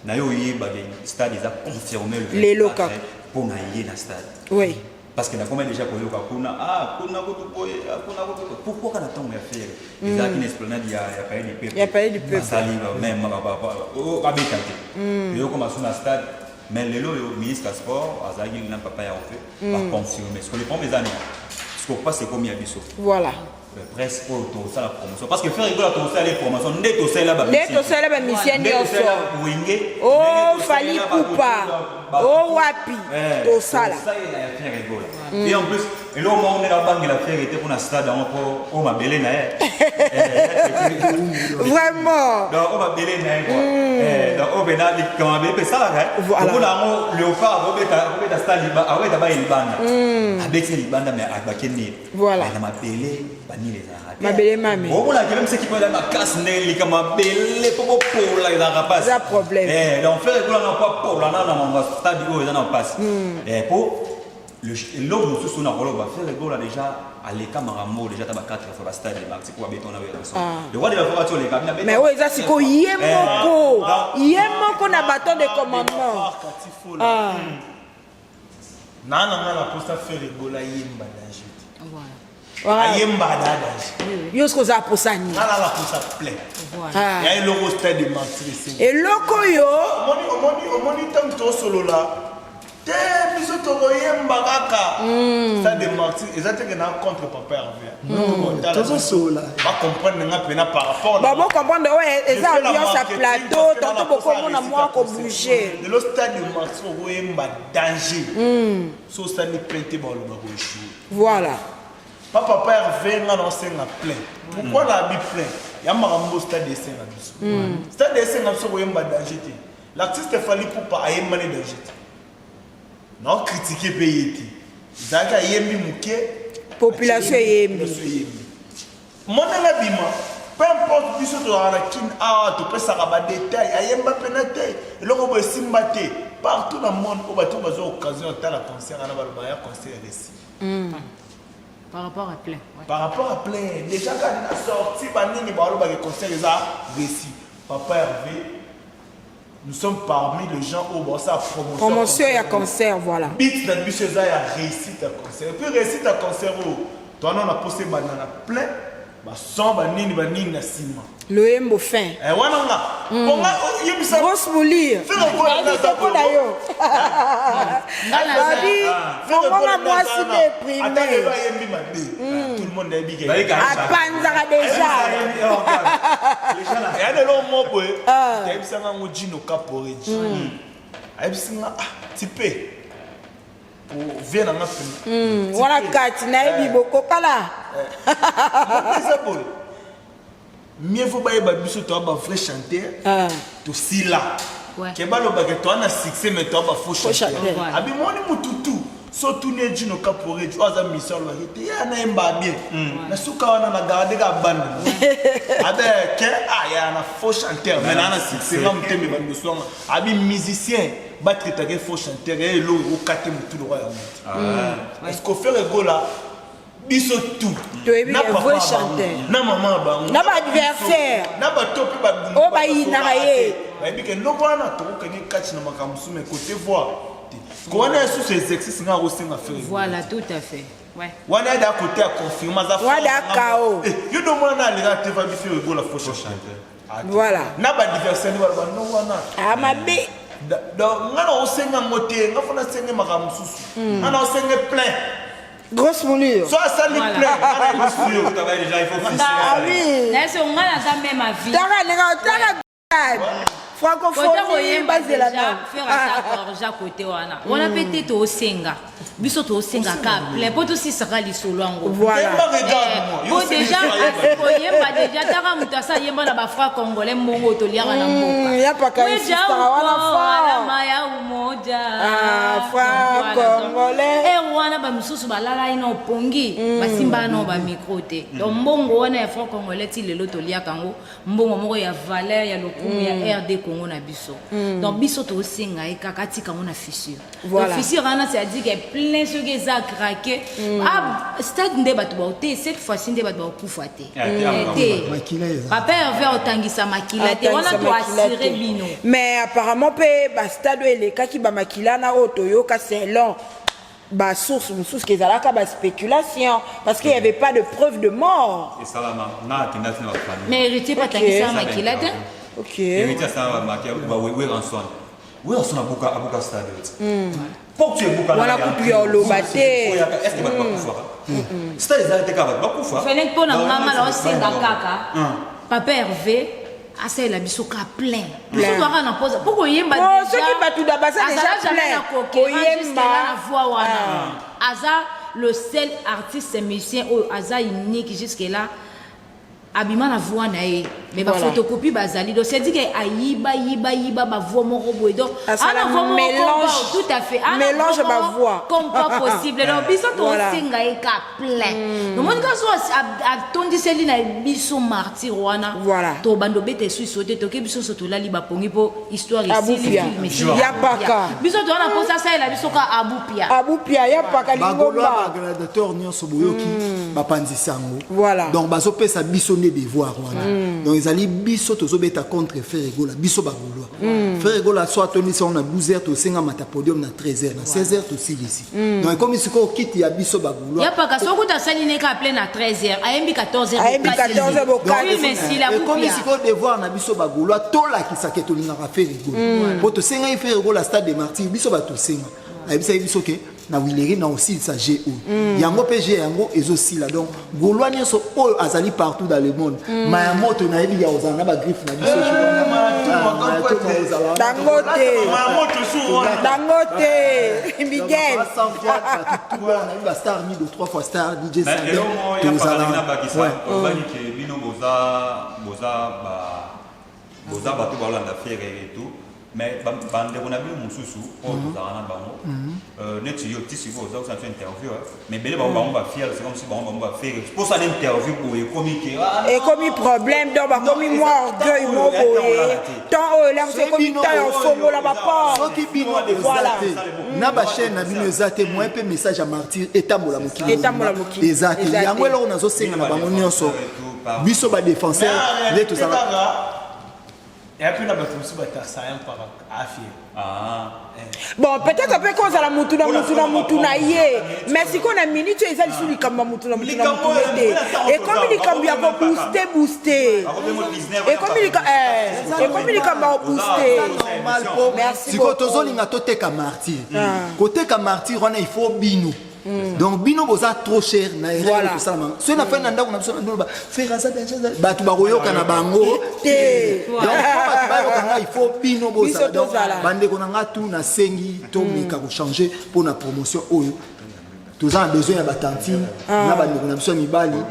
na yo oyebake stade eza confirmé le lelo kaka mpo na ye na stade oui. Parce que nakoma déjà koyoka kuna ah kuna kutu boye ah, kuna kutu pourquoi kana ntango ya Ferre mm. ezalaki na esplanade ya ya palais du peuple ya palais du peuple basali même oh, babeta te mm. eyo koma sous na stade mais lelo oyo ministre ya sport azalaki na papa ya Hervé mm. ba confirmer ce que le problème eza nini ce que passe ekomi ya biso voilà presse oyo tosala promotion parce que Ferre Gola tosala ye promotion nde tosalela ba nde tosalela ba musicien nyonso wenge o oh, Fally Ipupa o oh, wapi eh, tosala tosalela ya Ferre Gola mm. et en plus eloko moko nde nabangela Ferre te mpona stade yango mpo oyo mabele na ye eh, vraiment donc oyo mabele na ye quoi mm. eh, donc oyo mpena likambo mabele mpe esalaka omona yango léopard akobeta stade akobeta baye libanda mm. abeti libanda mais abakende Voilà. Na mabele banini ezalaka te. Mabele mame. Omona ke même ce qui peut être makasi ndenge lika mabele po bopola ezalaka pasi. Eza problème. Eh donc faire ekola na po pola na na manga stade oyo eza na pasi. Hmm. Eh po le eloko mosusu na koloba faire ekola déjà aleka makambo déjà ta ba 4 fois ba stade de martyr po babeta na werrason. Ah. Le roi de la forêt oleka bina Mais oyo eza sikoyo ye eh. moko. Ye moko na bâton de commandement. Ah. Naa na nga na posa Ferre Gola ayemba danger te. Ayemba na danger. Yo soki oza posa nini? Nga na posa plein. Ah. Ya eloko stade de martyr esengi. Eloko yo. Omoni omoni omoni ntango tosolola te biso tokoyemba kaka mm. stade de martyr eza teke na contre papa Hervé. Mm. Tozosolola. Ba comprendre nga pena par rapport na. Ba comprendre ouais eza ambiance ya plateau tantôt bokomona mwa ko bouger. Lelo stade de martyr okoyemba danger. Mm. So osali plein te baloba ko échouer. Voilà. Pa papa Hervé nga na osenga plein. Pourquoi na abi plein? Ya makambo stade esenga biso. Mm. Stade esenga biso koyemba danger te. L'artiste Fally Ipupa ayemba ne danger te. Na critiquer pe ye te. Ezalaki ayembi moke. Population eyembi. Monela bima. Peu importe biso tozalaka na kin awa topesaka ba detail ayemba pena te eloko boye esimba te partout na monde oyo bato bazwa occasion ya kotala concert wana baloba ya concert réussi mm. par rapport à plein ouais. par rapport à plein déjà kaka na sortie banini balobaka concert eza réussi papa Hervé nous sommes parmi les gens oyo baosala promotion promotion ya concert voilà but na biso eza ya réussite ya concert et puis réussite ya concert oyo towana na posa ebanda na plein bason banini banini na nsima loyembo fin eh, wana nga mm. ponga yebisa grosse moulire mpo na yo babi mongonga mwasi deprime ayembi mabe mm. tout le monde ayebi apanzaka deja ya lelo mo boye ah. ayebisanga yango jino caporeji mm. ayebisi nga ah, tipe vie na nga hmm, wana kati nayebi eh. bokokala eh. eza boye mieux vaut bayeba biso toa ba vrai chanteur ah. tosila ke balobaka toa na succès mais toa ba faux chanteur abimoni mututu so tuni ye jino caporeji oyo aza mission alobaki te ye anayemba bien mm. na suka wana na garde ka bande abe ke aya ah, na faux chanteur mais naa na succès nga motema ebandi oswanga abi musicien batraitaka ye faux chanteur ye eloko ekokate motu lokwa ya motu ah. est ce que Ferre Gola biso tout toyebi na vrai chanteur na mama na bango na ba adversaire na bato mpe babunda oyo bayinaka ye bayebi ke eloko wana tokokende kati na makambo mosusu mais côté voix te ko wana lisusu exercice nga akosenga Ferre voilà tout à fait ouais. wana yada côté ya confirme aza wana kao eh, yo do mwana aleka te va biso Gola faux chanteur Voilà. Na ba adversaire nde baloba no wana. Ah mabe. Donc nga na osenga yango te, nga fona senge makambo mosusu. Hmm. Nga na osenge plein. Grosse moulure. So asali plein. Ah oui. Naso nga naza même avis. Tara ndenge tara. Francophonie bazela na faire asa côté wana. Wana pe te tosenga. Biso tosenga ka plein po tosisaka lisolo yango. Voilà. Po déjà koyemba déjà taka moto asa yemba na ba francs congolais mbongo toliaka na mboka. Ya paka insistaka wana fort. Alama ya umoja. Ah, franc congolais. Eh wana ba misusu balala ina opongi basimba na ba micro te. Donc mbongo wana ya franc congolais ti lelo toliaka yango mbongo moko ya valeur ya lokumu ya RD Congo na biso. Donc biso tosenga ye kaka atika yango na fissure. Voilà. Donc fissure wana c'est-à-dire que plein soki eza craqué. Ah stade nde bato bao te cette fois-ci nde bato baokufa te. Te. Makila eza. Papa Hervé otangisa makila te wana Atangisa makila toassure te. bino. Mais apparemment mpe bastade oyo elekaki bamakila na oyo toyoka selon basource mosusu ke ezalaka baspéculation parce qu'il y avait pas de preuve de mort. Esalama nga akendaki na bafamille. Mais héritier mpe atangisa makila te. Ok. Héritier asala bamaki baweranson weranson abuka stade oti porte ebuka. Wana kutu ya oloba te. Est ce que bato bakufaka stade ezali te kaka bato bakufa? Fenêtre mpo na nganga na osenga kaka papa Hervé asalela biso ka plein, biso toyaka na posa mpo koyemba. Oh, soki bato da baza déjà plein, koyemba. Na voix wana aza le seul artiste musicien oyo aza unique jusque là abima na voix na ye, mais baphotocopie bazali. Donc c'est dit que ayiba yiba yiba bavoix moko boye, donc Asala ana voix moko mélange. comme pas, tout à fait. Ana Mélange voix moko bavoix. comme pas possible. Donc biso tosenga ye ka plein, omoni ka so atondiseli na biso martyr wana, tobanda obeta esusu te, toke biso so tolali bapongi mpo histoire esili. Abupia. Film esili. Ya paka. Biso towana mposa asalela biso ka abupia. Abupia ya paka. Bagaulois, lingomba. Bagladiateur nyonso boyoki, bapanzisa yango. Voilà. Donc bazopesa biso nde devoir wana. Donc ezali biso tozobeta contre Ferre Gola, biso bagaulois. Ferre Gola so atondisi yango na 12 heures, tosenga mata podium na 13 heures, na 16 heures tosilisi. Donc ekomi sikoyo kiti ya biso bagaulois. Ya paka soki kuta asali ne ka plein na 13 heures, ayembi 14 heures. Ayembi 14 heures, bokati. Film esili. Ekomi Abupia. sikoyo devoir na biso bagaulois, tolakisaka tolingaka Ferre Gola, mpo tosengaki Ferre Gola stade de Martyr. Biso bato tosenga, ayebisaki biso ke na wileri na osilisa g oyo yango mpe g yango ezosila. Donc gaulois nyonso oyo azali partout dans le monde, maya moto nayebi ya kozala na bagriffe na biso. Dangote. Dangote Miguel. Bastar mido, trois fois star, DJ. Mais eloko moko ya paka ndenge nabakisa, olobaki ke bino boza bato balanda Ferre et tout, mais bandeko na bino mosusu oyo tozalaka na bango neti yo ti sikoyo oza kosala biso interview, mais ebele bango bafier, c'est comme si bango baFerre mposala interview boye ekomi ke ah, non. Ekomi problème, donc bakomi mwa orgueil mo boye. Temps oyo elakisi ekomi temps ya ofongola baporte. Soki bino eza te na bachaîne na bino, eza te moyen mpe message ya martyr etambola mokili. Etambola mokili. Eza te. Eza te. Yango eloko nazosenga na bango nyonso, biso badéfenseur nde tozala. Eya mpe na bato mosusu batarsa ya mpaka afie. Ah. Bon, peut-être mpe kozala mutu na mutu na mutu na ye, mais sikoyo na minute oyo eza lisusu likambo ya mutu na mutu na mutu ye te, ekomi likambo ya kobooste booste, ekomi likambo ya kobooste. Normal po Merci sikoyo beaucoup. Tozolinga toteka martyr, koteka martyr wana il faut bino. Donc bino boza trop cher na erreur. Tosalama soki na fai na ndako na biso na ndoloba Ferre aza danger, bato bakoyoka na bango. Te. Donc po bato bayoka ngai, il faut bino bozala. Biso Donc tozala. bandeko na nga tu, nasengi tomeka kochanger mpo na promotion oyo toza na besoin ya batantine na bandeko na biso ya mibali,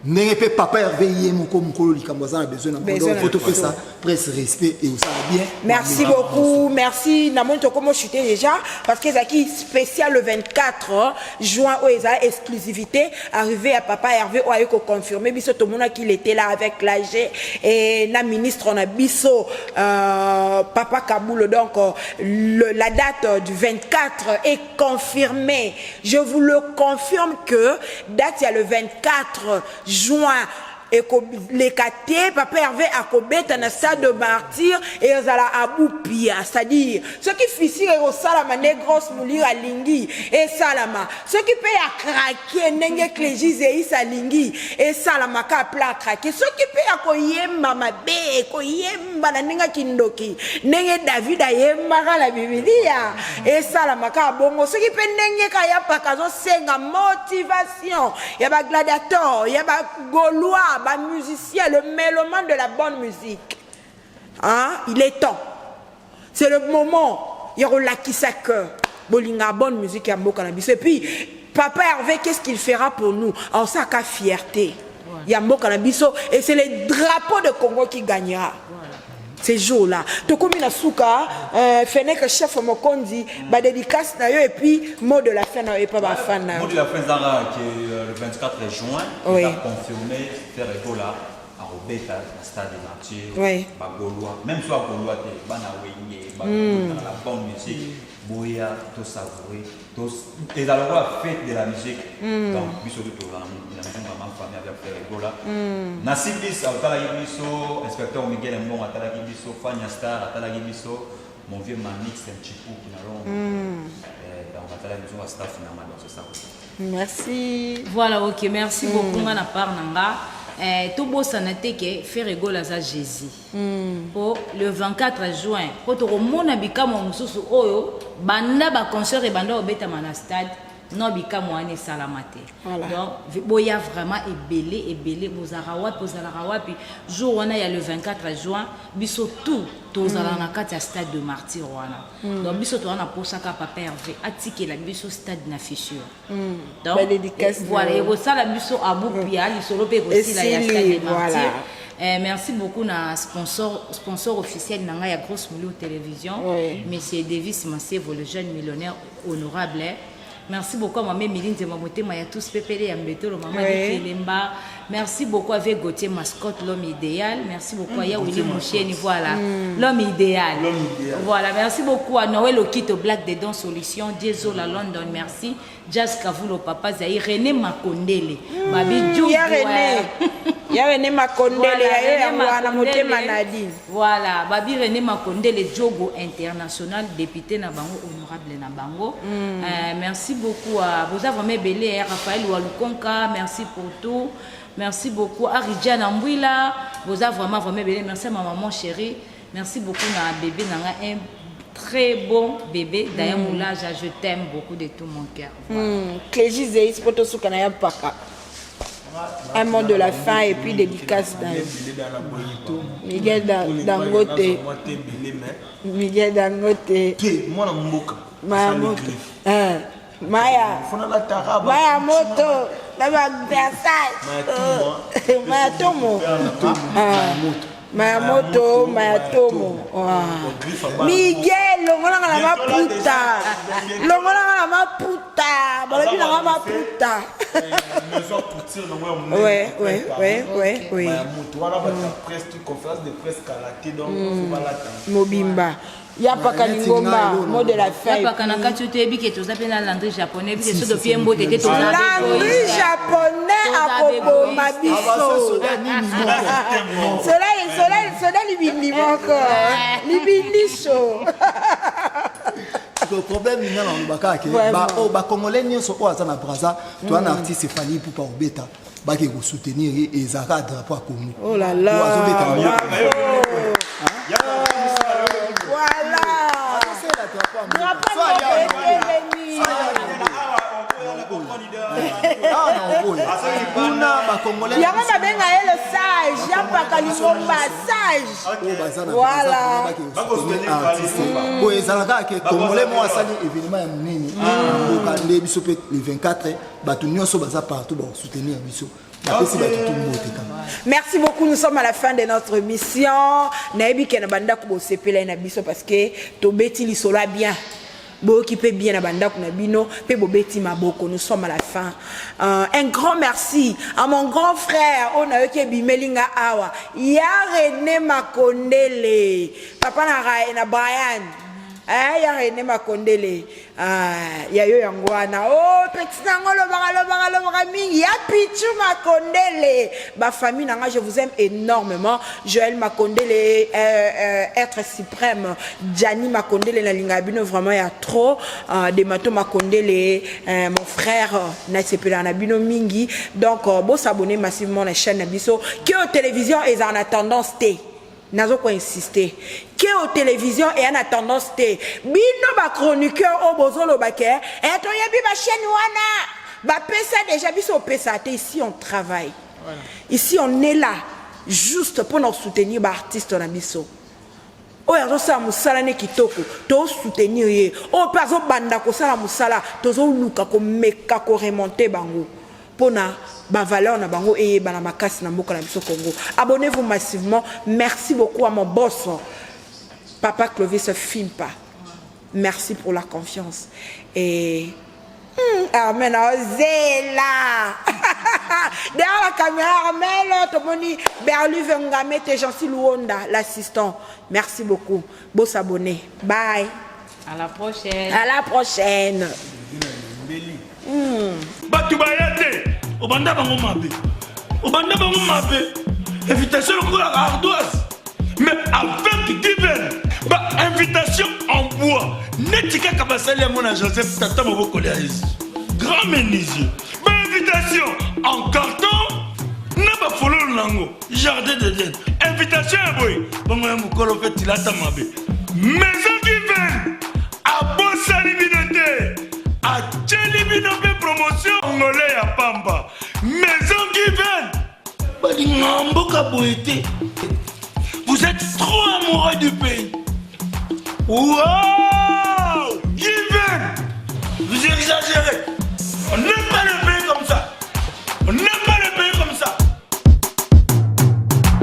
ndenge mpe papa Herve ye moko mokolo likambo aza na besoin na Besoin donc na faut topesa presse respect et osala bien. Merci beaucoup, merci. Namoni tokomo chuter déjà parce que ezalaki spécial le 24 juin oyo ezala exclusivité arrivé à papa Hervé oyo aye koconfirme biso. Tomonaki il était là avec l'AG et na ministre na biso papa Kabulo. Donc la date du 24 est confirmée. Je vous le confirme que date ya le 24 juin ekoleka te, papa Hervé akobeta na stade de Martyr et ezala abupia, c'est-à-dire soki fissure ekosalama nde grosse moulire alingi esalama, soki mpe ya craquer ndenge Clégise Eis alingi esalama ka pla craquer, soki mpe ya koyemba mabe, koyemba na ndenge ya kindoki ndenge David ayembaka na Bibilia, esalama kaka bongo, soki mpe ndenge kaka ya paka azosenga motivation ya bagladiateur, ya bagaulois, bamusicien, le mélomane de la bonne musique, hein? Il est temps. C'est le moment ya kolakisa que bolingaka bonne musique ya mboka na biso. Et puis papa Hervé, qu'est-ce qu'il fera pour nous? Aosaka fierté ya mboka na biso et c'est le drapeau de Congo qui gagnera. Ces jours-là, tokomi na suka euh, Fenech chef mokonzi ba dédicace na yo et puis mot de la fin na yo epa ba fan na yo. Mot de la fin ezaka que euh, le 24 juin Oui. eza confirmé Ferre Gola akobeta na stade de martyr Oui. ba Gaulois même so agaulois te bana wenge ba la bonne musique boya to savourer to eza lokola fête de la musique donc biso tout tozala na maison maman famille avec Ferre Gola na Sibis atalaki biso inspecteur Miguel Mbongo atalaki biso Fania Star atalaki biso mon vieux Manix Nchipuki na Londres Eh, donc atalaki biso ba staff na nga donc c'est ça. Merci. Voilà, ok, merci mm. beaucoup nga na part na nga. Eh, tobosana te ke Ferre Gola aza Jésus. Mm. Po le 24 juin, po tokomona bikamwa mosusu oyo banda ba concert ebanda kobetama na stade non bikamwa wana esalama te. Voilà. Donc boya vraiment ebele ebele bozalaka wapi bozalaka wapi jour wana ya le 24 juin biso tout tozala mm. na kati ya stade de martyr wana. Mm. Donc biso toza na posa kaka papa Hervé atikela biso stade na fissure. Mm. Donc Ba dédicace voilà na yo. ekosala biso abupia lisolo mpe ekosila ya Esili, stade de martyr. voilà. Eh, merci beaucoup na sponsor, sponsor officiel na ngai ya Grosse Moulure Télévision, Oui. Monsieur Davis Masevo, le jeune millionnaire honorable. eh. Merci beaucoup à maman Emilie Nzemba Motema ya tous PPD ya Mbetolo, maman Oui. Likelemba. Merci beaucoup avec Gauthier Mascotte, l'homme idéal. Merci beaucoup à Yaouli Moucheni, voilà, l'homme idéal. L'homme idéal. Voilà, merci beaucoup à Noël Okito, Black Dedans Solution, Diesel à London, merci. Jazz Kavulo, Papa Zahir, René Makondele, Babi Djougou, Ya René. Ya René Makondele Voilà, ya ye René yango wana Makondele. motema Nadine. Voilà, Babi René Makondele Djogo international député na bango honorable na bango. Euh, merci beaucoup à vous avez vraiment belé hein, Raphaël Walukonka, merci pour tout. Merci beaucoup à Ridjana Mbouila, vous avez vraiment vraiment belé. Merci à ma maman chérie. Merci beaucoup na bébé nanga un très bon bébé D'ailleurs Moulaja, je t'aime beaucoup de tout mon cœur. Voilà. Clégie Zeis poto suka na ya paka. Un mot de la fin et puis dédicace na yo. Miguel Dangote. Miguel Dangote. te mwana mboka Maya asali moto. griffe. Eh, Maya. Fona lataka ba- Maya moto. Na ba Versailles. Maya Tomo, hein. Maya Tomo. Ah. Maya moto, Maya Tomo. Ah. Griffe à bas. Miguel, longolanga na Bientôt là, maputa. déjà. Longolanga na maputa. Balobi nanga maputa. Eh, maison couture nango ya monene Ouais, pour ouais, Paris. ouais, ouais, oui. Maya moto wana bato ya presse tout conférence de presse kala te donc faut balata Mobimba. Ya paka neti lingomba, ngai eloko mot de la fin. et Papa na kati toyebi ke toza mpe na Landry japonais bi ke so topie mbote te toza Landry égoïste. japonais Toza akoboma égoïste. biso. soda nini moko Soda soda soda libindi moko. Libindi show. Parce que problème nina na olobaka ke Vraiment. ba oyo bacongolais nyonso oyo aza na braza toza na artiste efali ipupa kobeta bake kosoutenir ye ezalaka drapeau ya congo Oh là là. Oyo azobeta Bravo. Voilà. Azosala drapeau ya mboka. Drapeau So aya moko wana. etelemi. Awa na oboya kuna bacongolais Yango babenga ye le sage, ya paka lingomba sage. oyo baza na Voilà. bakosoutenir artiste oyo ezalaka ke congolais moko asali événement ya monene na mboka nde biso mpe le 24 bato nyonso baza partout bakosoutenir biso bapesi bato tu mbote kaka Merci beaucoup, nous sommes à la fin de notre mission. Nayebi ke na bandako bosepela na biso parce que tobeti lisolo ya bien. Boyoki pe bien na bandako na bino pe bobeti maboko. Nous sommes à la fin. Euh, un grand merci à mon grand frère oyo nayoki ebimeli nga awa. Ya René Makondele. Papa na, Ra- na Brian. Eh, ya René Makondele. Ah, ya yo yango wana. Oh, petit nango lobaka lobaka lobaka mingi. Ya Pichu Makondele. Ba famille nanga, je vous aime énormément. Joël Makondele, euh, euh, être suprême. Gianni Makondele na linga bino vraiment ya trop. Euh, Demato Makondele, euh, mon frère na sepela na bino mingi. Donc euh, bo s'abonner massivement na chaîne na biso. Keo télévision eza na tendance T. nazo ko insister ke o télévision eya na tendance te bino ba chroniqueur oyo bozoloba ke eh, toyebi ba chaîne wana bapesa déjà biso opesa te. Ici on travaille, ici on est là juste pour nous soutenir ba artiste na biso. Oyo azosala mosala ne kitoko, tosoutenir ye. Oyo mpe azobanda kosala mosala, tozoluka komeka koremonter bango mpona bavaleur na bango eyebana makasi na mboka na biso Congo. Abonnez-vous massivement. Merci beaucoup à mon boss, papa Clovis Fimpa. Merci pour la confiance. Et Armel Ozela. Derrière la caméra, Armel, Tomoni, Berlu Vengame, Gentil Luonda, l'assistant. Merci beaucoup. Beau s'abonner. Bye. À la prochaine. À la prochaine. Bato baya te, obanda bango mabe, obanda bango mabe, invitation lokola ardoise, mais avec Given, ba invitation en bois neti kaka basali yango na Joseph, tata mobokoli ya Yesu, grand menuisier. Ba invitation en carton na bafololo nango, jardin d'Eden. Invitation ya boye bongo ya mokolo mpe tilata mabe. Maison Given abosani bino te, atieli bino mpe promotion ngole ya pamba. Maison Given balingaka mboka boye te. Vous êtes trop amoureux du pays. Wow! Given, vous exagérez. On n'aime pas le